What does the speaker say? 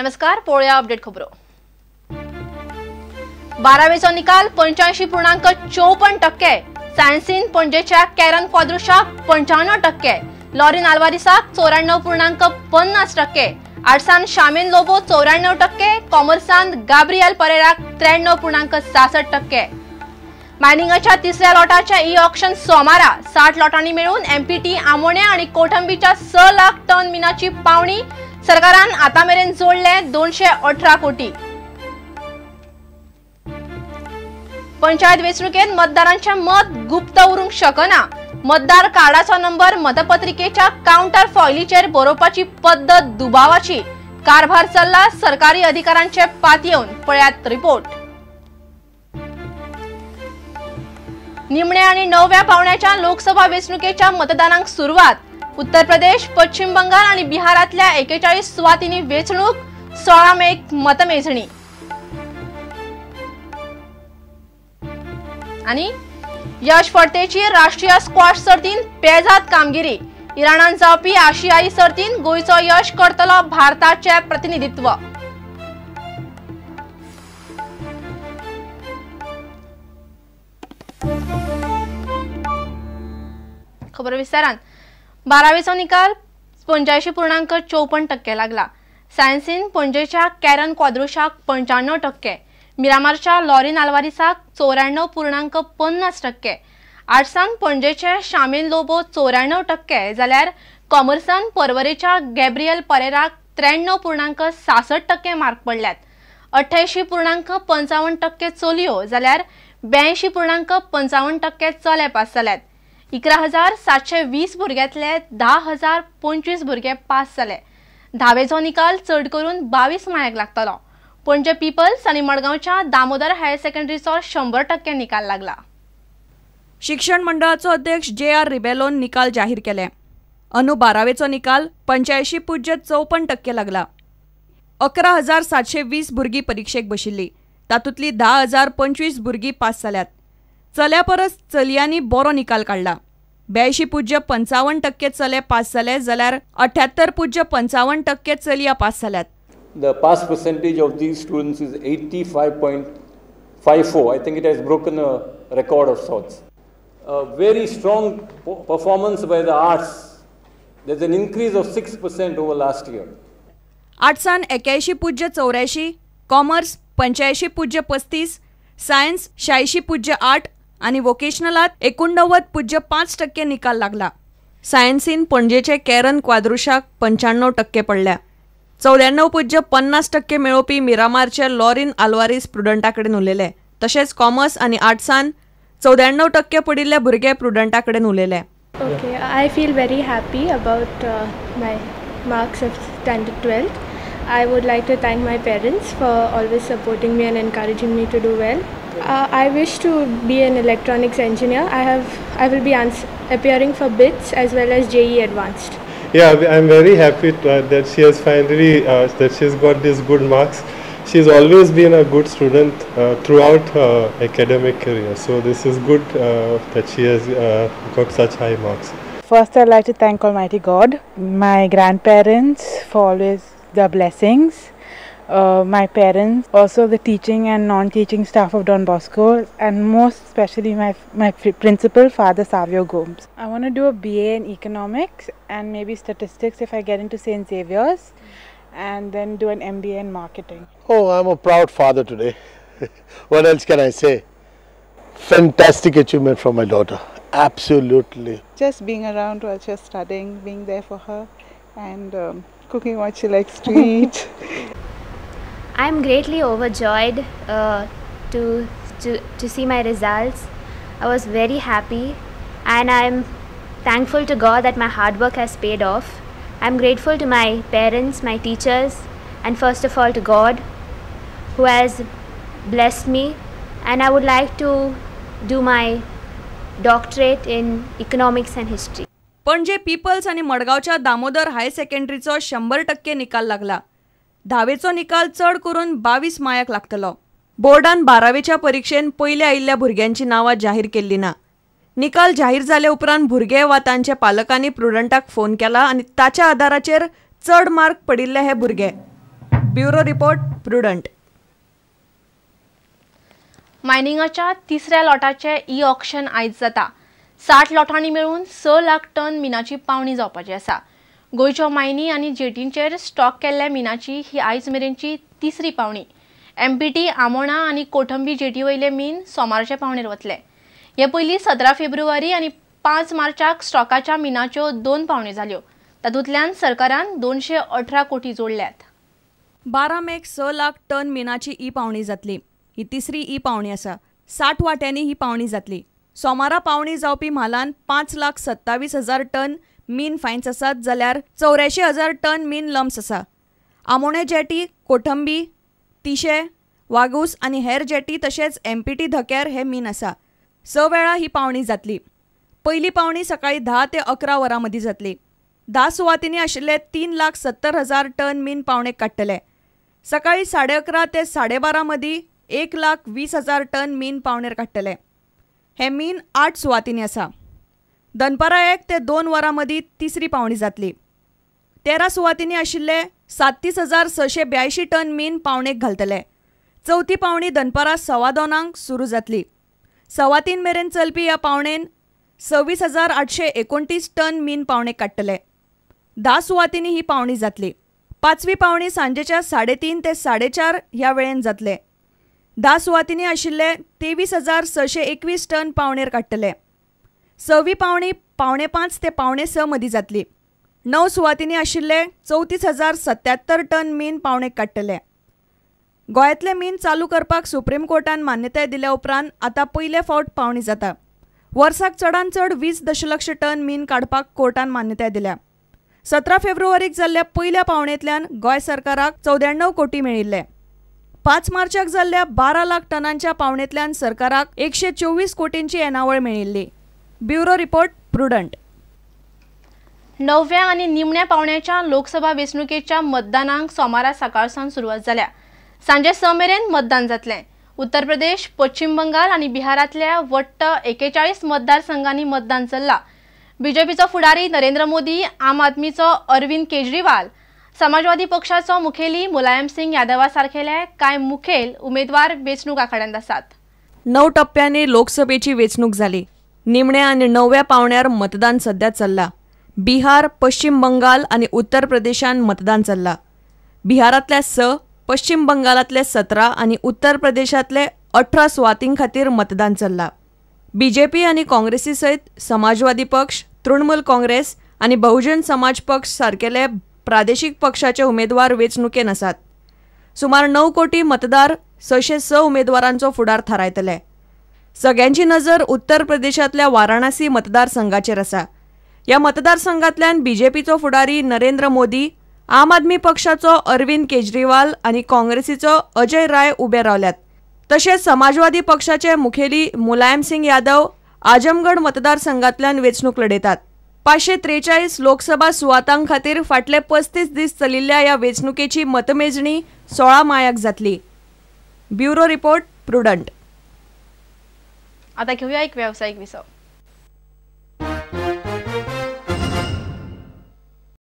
नमस्कार, पळोवया अपडेट खबरो. बारावेचो निकाल 85.54%. सायन्सीन पणजेच्या कॅरन क्वाद्रुशाक 95%, लॉरीन आल्वारिसाक 94.50%, आर्ट्सान शामेन लोबो 94%, कॉमर्सान गाब्रियल परेराक 93.66%. मायनिंगाच्या तिसऱ्या लॉटाच्या ई ऑक्शन सोमारा 60 लॉटांनी मेळून एमपीटी आमोण्या आणि कोठंबीच्या 6 लाख टन मिनाची पावणी सरकारान आतां मेरेन जोडले 218 कोटी. पंचायत वेंचणुकेत मतदारांचे मत गुप्त उरूंक शकना. मतदार कार्डाचो नंबर मतपत्रिकेच्या काउंटर फॉयलीचेर बरोवपाची पद्दत दुबावाची. कारभार चल्ला सरकारी अधिकाऱ्यांचे पातयेवन. पळयात रिपोर्ट. निमण्या आणि 9व्या पावण्याच्या लोकसभा वेंचणुकेच्या मतदानाक सुरवात. उत्तर प्रदेश, पश्चिम बंगाल आणि बिहारातल्या 41 सुवातींनी वेंचणूक. 16 मेक मतमेजणी. आणि यश फडतेची राष्ट्रीय स्क्वॉश सर्तीन पेजात कामगिरी. इराणान जावपी आशियाई सर्तीन गोंयचो यश करतलो भारताचे प्रतिनिधित्व. खबर विस्तारान. बारावेचो निकाल 85.54% लागला. सायन्सीन पणजेच्या कॅरन क्वाद्रुशाक 95%, मिरामारच्या लॉरीन आल्वारिसाक 94.50%, आर्ट्सान पणजेचे शामेन लोबो 94% जाल्यार कॉमर्सान पर्वरेच्या गॅब्रियल परेराक 93.66% मार्क पडल्यात. 88.55% चलयो जाल्यार 82.55% चले पास जाल्यात. 11,720 भुरग्यांतले 10,025 भुरगे पास जाले. धावेचो निकाल चड करून 22 मायाक लागतलो. पणजे पीपल्स आनी मडगांवच्या दामोदर हायर सेकंडरीचो 100% निकाल लागला. शिक्षण मंडळाचो अध्यक्ष जे आर रिबेलोन निकाल जाहीर केले. अंदू बारावेचो निकाल 85.54% लागला. 11,720 भुरगीं परिक्षेक बशिल्ली. तातूंतली 10,025 भुरगीं पास जाल्यात. चल्या परस चलयांनी बरो निकाल काडला. 82.55% चले पास जाले जाल्यार 78.55% चलया पास जाल्यात. The pass percentage of these students is 85.54. I think it has broken a record of sorts. A very strong performance by the arts. There's an increase of 6% over last year. आर्ट्सान 81.84, commerce 85.35, science 86.8 आनी वोकेशनलात 89.5% निकाल लागला. सायन्सीन पणजेचे कॅरन क्वाद्रुशाक 95% पडल्या. 94.50% मेळोवपी मिरामारचे लॉरीन आल्वारीस प्रुडंटा कडेन उलयले. तशेंच commerce आनी आर्ट्सान 94% पडिल्ले भुरगे प्रुडंटा कडेन उलयले. Okay, I feel very happy about my marks of standard 12th. I would like to thank my parents for always supporting me and encouraging me to do well. I wish to be an electronics engineer. I will be appearing for BITS as well as JEE Advanced. Yeah, I'm very happy that she has finally that she's got these good marks. She's always been a good student throughout her academic career. So this is good that she has got such high marks. First, I'd like to thank Almighty God, my grandparents for always their blessings, my parents, also the teaching and non-teaching staff of Don Bosco, and most especially my principal, Father Savio Gomes. I want to do a BA in economics and maybe statistics if I get into St. Xavier's, and then do an MBA in marketing. Oh, I'm a proud father today. What else can I say? Fantastic achievement from my daughter. Absolutely. Just being around while she's studying, being there for her, and cooking what she likes to eat. I'm greatly overjoyed to see my results. I was very happy and I'm thankful to God that my hard work has paid off. I'm grateful to my parents, my teachers, and first of all to God, who has blessed me. And I would like to do my doctorate in economics and history. Panaji Peoples आनी मडगांवच्या Damodar higher सेकंडरीचो 100% निकाल लागला. धावेचो निकाल चड करून 22 मायाक लागतलो. बोर्डान बारावेच्या परिक्षेन पयले आयिल्ल्या भुरग्यांची नांवां जाहीर केल्ली ना. निकाल जाहीर जाले उपरांत भुरगे वा तांच्या पालकांनी प्रुडंटाक फोन केला आनी ताच्या आदाराचेर चड मार्क पडिल्ले हे भुरगे. Bureau report, Prudent. मायनिंगाच्या तिसऱ्या लॉटाचे ई ऑक्शन आयज जाता. 60 लॉटांनी मेळून 6 लाख टन मिनाची पावणी जावपाची आसा. गोंयच्या मायनी आनी जेटींचेर स्टॉक केल्ल्या मिनाची ही आयज मेरेनची तिसरी पावणी. एमपीटी, आमोणा आनी कोठंबी जेटी वयले मीन सोमारचे पावणेर वतले. हे पयलीं 17 फेब्रुवारी आनी 5 मार्चाक स्टॉकाच्या मिनाच्यो 2 पावण्यो जाल्यो. तातूंतल्यान सरकारान 218 कोटी जोडल्यात. 12 मेक 6 लाख टन मिनाची ई पावणी जातली. ही तिसरी ई पावणी आसा. 60 वांट्यांनी ही पावणी जातली. सोमारा पावणी जावपी म्हालान 5,27,000 टन मीन फायन्स आसात, जाल्यार 84,000 टन मीन लम्स आसा. आमोणे जेटी, कोठंबी, तिशे, वागूस आनी हेर जेटी तशेंच एमपीटी धक्यार हे मीन आसा. 6 वेळा ही पावणी जातली. पयली पावणी सकाळी 10 ते 11 वरां मदीं जातली. 10 सुवातींनी आशिल्ले 3,70,000 टन मीन पावणेक काडटले. सकाळी 11:30 ते 12:30 मदीं 1,20,000 टन मीन पावणेर काडटले. हे मीन 8 सुवातींनी आसा. दनपारां 1 ते 2 वरां मदीं तिसरी पावणी जातली. 13 सुवातींनी आशिल्ले 37,682 टन मीन पावणेक घालतले. चवथी पावणी दनपारां 2:15 सुरू जातली. 3:15 मेरेन चलपी ह्या पावणेन 26,829 टन मीन पावणेक काडटले. 10 सुवातींनी ही पावणी जातली. पांचवी पावणी सांजेच्या 3:30 ते 4:30 ह्या वेळेन जातले. 10 सुवातींनी आशिल्ले 23,621 टन पावणेर काडटले. सवी पावणी 4:45 ते 5:45 मदीं जातली. 9 सुवातींनी आशिल्ले 34,077 टन मीन पावणेक काडटले. गोंयांतले मीन चालू करपाक सुप्रीम कोर्टान मान्यताय दिल्या उपरांत आतां पयले फावट पावणी जाता. वर्साक चडांत चड 20 दशलक्ष टन मीन काडपाक कोर्टान मान्यताय दिल्या. 17 फेब्रुवारीक जाल्ल्या पयल्या पावणेंतल्यान गोंय सरकाराक 94 कोटी मेळिल्ले. 5 मार्चाक जाल्ल्या 12 लाख टनांच्या पावणेंतल्यान सरकाराक 124 कोटींची येणावळ मेळिल्ली. Bureau report, Prudent. 9व्या आनी निमण्या पावण्याच्या लोकसभा वेंचणुकेच्या मतदानाक सोमारा सकाळसावन सुरवात जाल्या. सांजे 6 मेरेन मतदान जातलें. उत्तर प्रदेश, पश्चिम बंगाल आनी बिहारांतल्या वट्ट 41 मतदारसंघांनी मतदान चल्लां. बीजेपीचो फुडारी नरेंद्र मोदी, आम आदमीचो अरविंद केजरीवाल, समाजवादी पक्षाचो मुखेली मुलायम सिंग यादवा सारखेले कांय मुखेल उमेदवार वेंचणूक आखाड्यांत आसात. 9 टप्प्यांनी लोकसभेची वेंचणूक जाली. निमण्या आनी 9व्या पावण्यार मतदान सध्या चल्लां. बिहार, पश्चिम बंगाल आनी उत्तर प्रदेशान मतदान चल्लां. बिहारांतल्या 6, पश्चिम बंगालांतले 17 आनी उत्तर प्रदेशांतले 18 सुवातीं खातीर मतदान चल्लां. बीजेपी आनी काँग्रेसी सयत समाजवादी पक्ष, तृणमूल काँग्रेस आनी बहुजन समाज पक्ष सारकेले प्रादेशीक पक्षाचे उमेदवार वेंचणुकेन आसात. सुमार 9 कोटी मतदार 606 उमेदवारांचो फुडार थारायतले. सगळ्यांची नजर उत्तर प्रदेशांतल्या वाराणसी मतदारसंघाचेर आसा. ह्या मतदारसंघांतल्यान बीजेपीचो फुडारी नरेंद्र मोदी, आम आदमी पक्षाचो अरविंद केजरीवाल आनी काँग्रेसीचो अजय राय उबे रावल्यात. तशेंच समाजवादी पक्षाचे मुखेली मुलायम सिंग यादव आजमगड मतदारसंघांतल्यान वेंचणूक लढयतात. 543 लोकसभा सुवातां खातीर फाटले 35 दीस चलिल्ल्या ह्या वेंचणुकेची मतमेजणी 16 मायाक जातली. Bureau report, prudent. आता घेऊया एक व्यावसायिक विसव.